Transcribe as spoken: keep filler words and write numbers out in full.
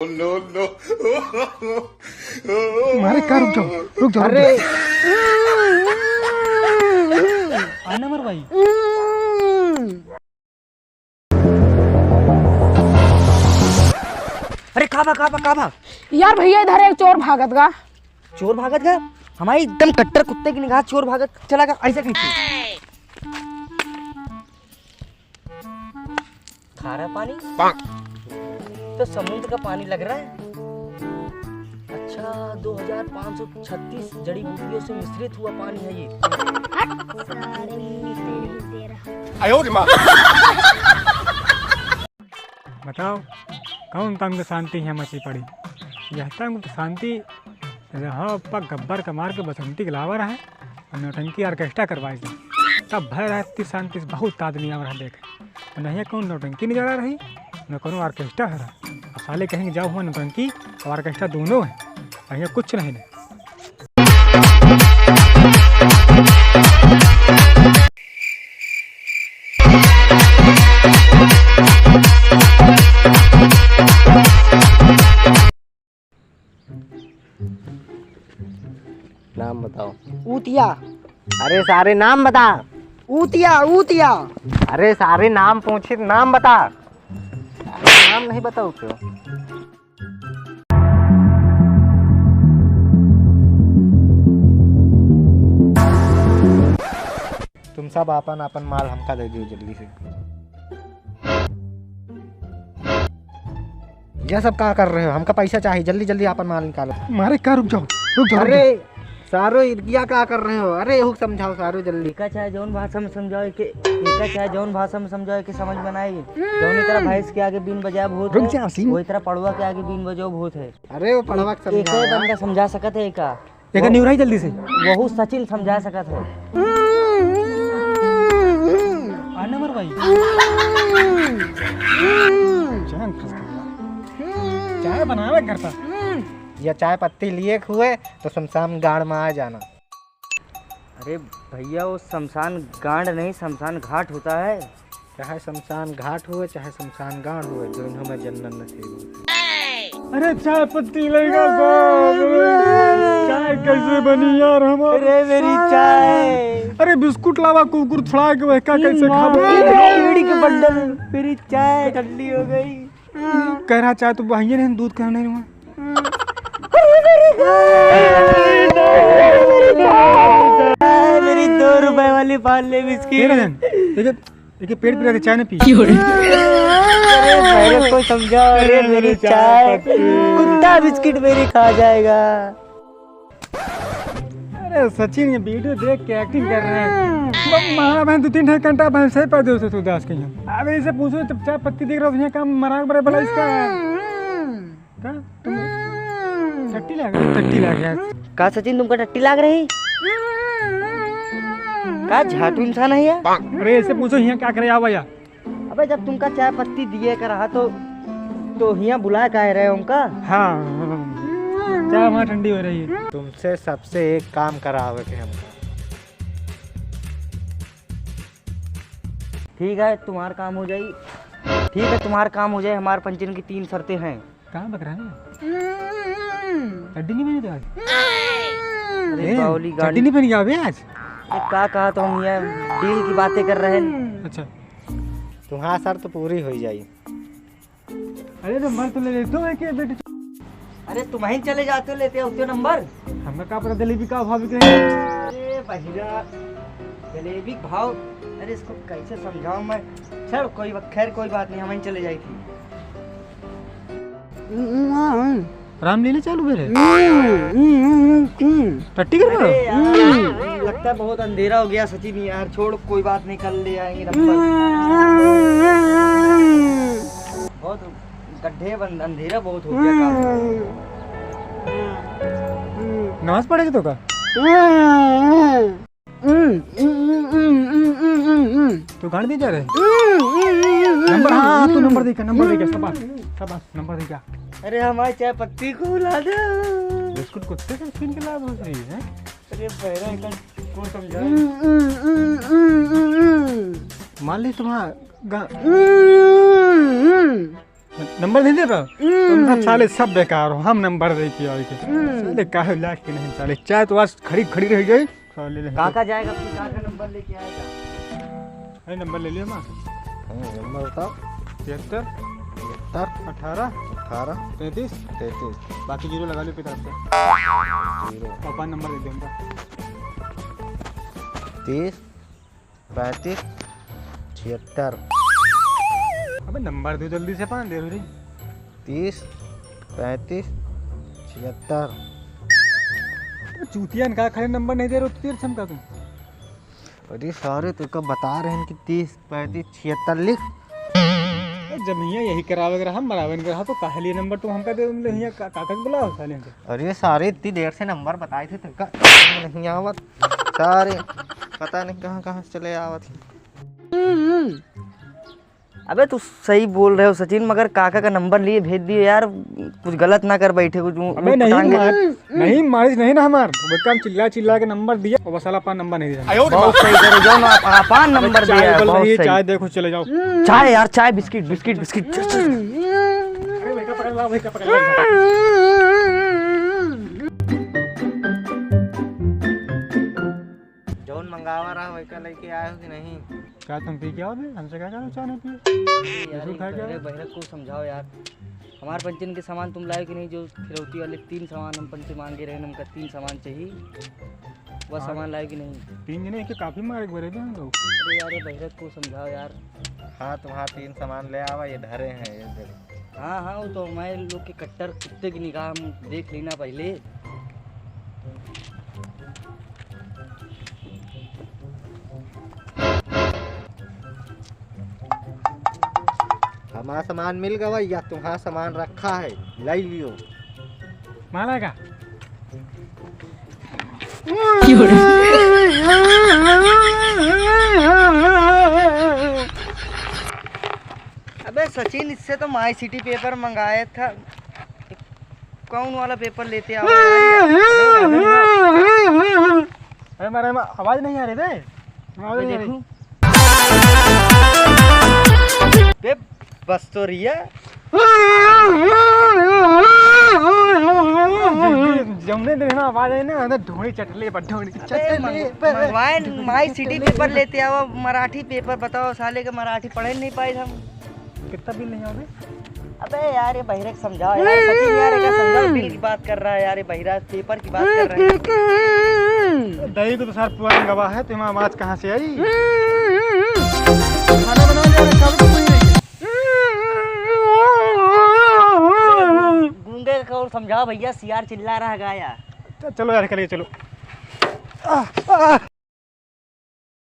मारे का, रुक जाओ, रुक जाओ, अरे। रुक जाओ। आ नंबर भाई। अरे का बा, का बा, का बा? यार भैया, इधर एक चोर भागत गा। चोर भागत गा? हमारे एकदम कट्टर कुत्ते की निगाह, चोर भागत चला गा, ऐसे कैसे? खारा पानी? तो समुद्र का पानी लग रहा है। अच्छा, दो हज़ार पाँच सौ छत्तीस जड़ी बूटियों से मिश्रित हुआ पानी है ये। हट, सारे मुंह से नहीं दे रहा। बताओ, कौन तंग शांति है मची पड़ी? यह तंग शांति जहाँ पा गब्बर का मार के बसंती के लावा रहा है और नौटंकी ऑर्केस्ट्रा करवाई थी। तब भय रहा इतनी शांति से बहुत आदमी आवा रहा देखे। तो नहीं कौन नौटंकी नजारा रही, न कौनो ऑर्केस्ट्रा है रहा। अब साले कहेंगे जाओ हुआ नौटंकी और ऑर्केस्ट्रा दोनों है, और यहाँ कुछ नहीं, नहीं। नाम बताओ। ऊतिया। अरे सारे नाम बता। ऊतिया, ऊतिया। अरे सारे नाम पूछे, नाम बता। नाम नहीं बताओ क्यों? तुम सब आपन आपन माल हमका दे दियो जल्दी से। यह सब का कर रहे हो? हमका पैसा चाहिए, जल्दी जल्दी आपन माल निकालो। मारे का, रुक जाओ, रुक जाओ, रुक अरे जाओ। सारो इर्गिया का कर रहे हो? अरे एहू समझाओ सारो जल्दी। एका चाहे जौन भाषा में समझाओ के, एका चाहे जौन भाषा में समझाओ के समझ में ना आई। जौन तरह भैंस के आगे बीन बजाए भूत रुक है, जा, सीन। वही तरह पड़वा के आगे बीन बजाओ भूत है। अरे वो पड़वा के एक समझाओ यार। बंदा समझा सकत है का? एका निउराई जल्दी से। वहू सचिन समझा सकत है। आ नंबर भाई। जान फंस गया। चाय बनावे घर पर। या चाय पत्ती लिए हुए तो शमशान गाड़ में आ जाना। अरे भैया, वो शमशान गांड नहीं, शमशान घाट होता है। चाहे शमशान घाट हुए, चाहे शमशान गांड हुए, दोनों में जन्नत नसीब होती। अरे चाय पत्ती लेगा साहब, अरे चाय कैसे बनी यार हमारी? अरे मेरी चाय। अरे बिस्कुट लावा, कुकुर छुड़ा के वह का कैसे खाबो? अरे बीड़ी के बंडल, मेरी चाय ठंडी हो गई। कह रहा चाय तो बहिए नहीं, दूध कह नहीं हुआ। मेरी दो रुपए वाली पार्ले बिस्किट। तेरा जन, देखिए, देखिए, पेट पिरा के चाय ना पी। अरे, मेरे को समझाओ, अरे, मेरी चाय, कुत्ता बिस्किट मेरी खा जाएगा। अरे सचिन, ये वीडियो देख के एक्टिंग कर रहे हैं। ब-, मारा बहन, दो तीन घंटा बहन सही पर दो सौ उदास कहीं हम। अबे इसे पूछो, जब चाय पत्ती देख रहा हूँ, यहाँ काम मराक बड़े भला इसका। का? तुम टट्टी लाग रही, टट्टी लाग रही। का सचिन, तुमका टट्टी लाग रही? का झाटू इंसान है यार? अरे इसे पूछो, यहाँ क्या करे, आओ भैया। अबे जब तुमका चाय पत्ती दिए का रहा तो, तो हियाँ बुलाए काहे रहे हमका? हाँ, चाय वहाँ ठंडी हो रही है। तुमसे सबसे एक काम करावे के हमका। ठीक है, तुम्हार काम हो जाई। ठीक है, तुम्हार काम हो जाए, हमार पंचन की तीन शर्तें हैं। कहाँ बक रहा है? हम्म। टट्टी नहीं बनी तो आज? अरे ए, बावली गाड़ी। टट्टी नहीं बनी क्या बे आज? अरे का कहा तो हम ये डील की बातें कर रहे हैं। अच्छा। तुम्हारा शर्त पूरी हो जाई। अरे नंबर तो ले लेते हो एक बेटे। अरे तुम ही चले जाते हो, लेते होते हो नंबर। हमें का पता जलेबी का भाव बिक रहे हैं। अरे बहिरा, जलेबी के भाव। अरे इसको कैसे समझाऊं मैं? चल कोई बात, खैर कोई बात नहीं, हम ही चले जाई थी। रामलीला चालू करे। टट्टी कर अरे यार, लगता है बहुत अंधेरा हो गया सचिन यार, छोड़ कोई बात नहीं, कल ले आएंगे नंबर। बहुत गड्ढे बंद, अंधेरा बहुत हो गया काम। नमाज पढ़ेगा तो का? तू गाड़ दी जा रहे? नंबर, हाँ, तू नंबर देखा, नंबर देखा, शाबाश, शाबाश, नंबर देखा। अरे हमारी चाय पत्ती को ला दे। बिस्कुट कुत्ते से छीन के ला दो सही है। अरे बहरा का को समझा। मान ली तुम्हारा गा- नंबर नहीं दे रहा? हम्म। तुम सब साले सब बेकार हो, हम नंबर दे के आए थे। हम्म। साले काहे लायक के नहीं साले, चाय तो आज खड़ी खड़ी रह गई। साले नहीं का तो का जाएगा, फिर का का नंबर लेके आएगा? अरे नंबर ले लियो माँ। हाँ, नंबर बताओ। तिहत्तर। तिहत्तर। अठारह। अठारह। तैंतीस। तैंतीस। बाकी जीरो लगा लियो किताब से। जीरो। और पाँच नंबर दे दे उनका। तीस। पैंतीस, छिहत्तर। अबे नंबर दो जल्दी से, पान दे रे। तीस, पैंतीस, छिहत्तर। अबे चूतिया इनका खाली नंबर नहीं दे रहे, तो तेरे से हम का दूं? अरे सारे, तो कब बता रहे हैं कि तीस, पैंतीस, छिहत्तर लिख। अरे जब हियाँ यही करावे के रहा, मरावे के रहा, तो काहे लिए नंबर तुम हमका दे, तुम हियाँ का-, काका के बुलाओ साले के? अरे सारे, इतनी देर से नंबर बताए थे, तुमका नहीं आवत। सारे पता नहीं कहाँ कहाँ से चले आवत हैं। हम्म। अबे तू सही बोल रहे हो सचिन, मगर काका का नंबर लिए भेज दियो यार, कुछ गलत ना कर बैठे, कुछ ऊँट अबे नहीं पटांगे। मार, नहीं मारिस नहीं ना हमार, वो काम चिल्ला चिल्ला के नंबर दिया, वो साला अपन नंबर नहीं दिया। बहुत सही करे, जो ना अपन नंबर दिया है, बहुत सही। चाय देखो, चले जाओ। चाय यार, चाय, बिस्किट, बिस्किट, बिस्किट, चल, चल। अरे, वही का पकड़ ला, वही का पकड़ ला। जौन मंगावा रहा, वही का लेके आए हो कि नहीं? का तुम पी के आओ बे? हमसे का करो, चाय नहीं पिए? अरे यार, बिस्कुट खा के आओ। बहिरक को समझाओ यार। हमार पंचन के सामान तुम लाए कि नहीं? जो फिरौती वाले तीन सामान हम पंचे मांगे रहे, हमका तीन सामान चाहिए। वह हाँ। सामान लाए कि नहीं? तीन जने एक काफी मारे एक बारे भी हम लोग। अरे यार, ये बहिरक को समझाओ यार। हाँ, तुम्हारा तीन सामान ले आवा, ये धरे हैं, ये देखो। हाँ, हाँ, वो तो हमारे लोग के कट्टर कुत्ते की निगाह हम देख लेना पहले। हमारा सामान मिल गवा या तुम्हारा सामान रखा है, ले लियो। माला का? अबे सचिन, इससे तो माई सिटी पेपर मंगाया था। कौन वाला पेपर लेते आओ यार? अरे मारे, आवाज नहीं आ रही बे। आवाज नहीं आ रही। देखूं। बे, बस तो रिया। जौने दिन ना आवाज आई ना, अंदर ढोड़ी चटले पर, ढोड़ी अबे, चटले मंग-, पर। मंगवाए, माई सिटी पेपर लेते आओ, मराठी पेपर बताओ, साले के मराठी पढ़े नहीं पाए हम। कितना बिल नहीं आवे? अबे यार, ये बहिरा के समझाओ यार, सचिन यार, ये क्या समझाओ? बिल की बात कर रहा है यार, ये बहिरा पेपर की बात कर रहा है। दही को तो सार पुरान गवा है, तुम्हारा आवाज कहाँ से आई? खाना बनाओ यार, चालू तो कोई नहीं है। गूंगे को और समझाओ भैया, सियार चिल्ला रहा गाया। च-, चलो यार, निकल के चलो। आ, आ।